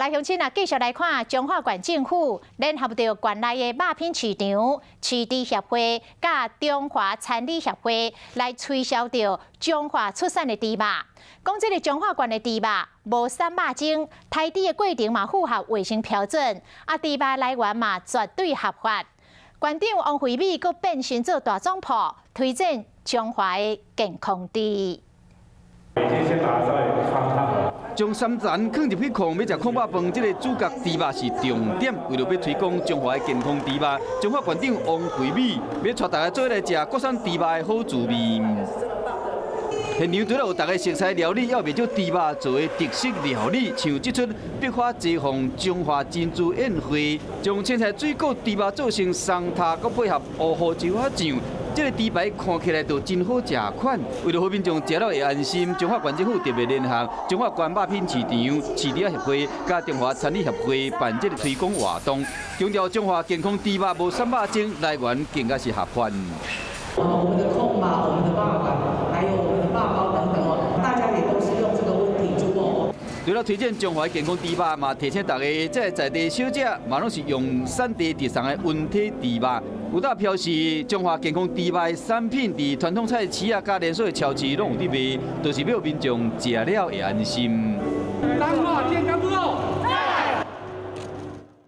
來鄉親啊，繼續來看彰化縣政府聯合著縣內的肉品市場、飼豬協會佮中華餐禮協會來推銷著彰化出產的豬肉。講這个彰化縣的豬肉無散肉精，刣豬的過程嘛符合衛生標準，啊豬肉來源嘛絕對合法。縣長王惠美閣變身做大總鋪，推薦彰化的健康豬。先把它稍微汆燙。將三層囥入去炕，欲食炕肉飯，這个主角豬肉是重點。為著欲推廣彰化的健康豬肉，彰化縣長王惠美欲帶大家做伙來食國產豬肉的好滋味。現場除了有大家熟悉料理，也有袂少豬肉做的特色料理，像這齣百花齊放彰化珍珠宴會，將青菜水果豬肉做成鬆塔，閣配合烏胡椒仔醬。這个豬排看起來就真好食款。為著予民眾食了會安心，彰化縣政府特別聯合彰化縣肉品市場、飼豬仔協會佮中華餐禮協會辦這个推廣活動，強調彰化健康豬肉無散肉精，來源更加是合法。我們的炕肉、我們的肉丸，還有我們的肉包等等哦，大家也都是用這個溫體豬哦。除了推薦彰化健康豬肉，嘛提醒大家，這个在地小食嘛攏是用產地直送的溫體豬肉。有當表示彰化健康豬肉的產品，佇傳統菜市啊，佮連鎖的超市攏有佇賣，就是欲予民眾食了會安心。彰化健康豬肉。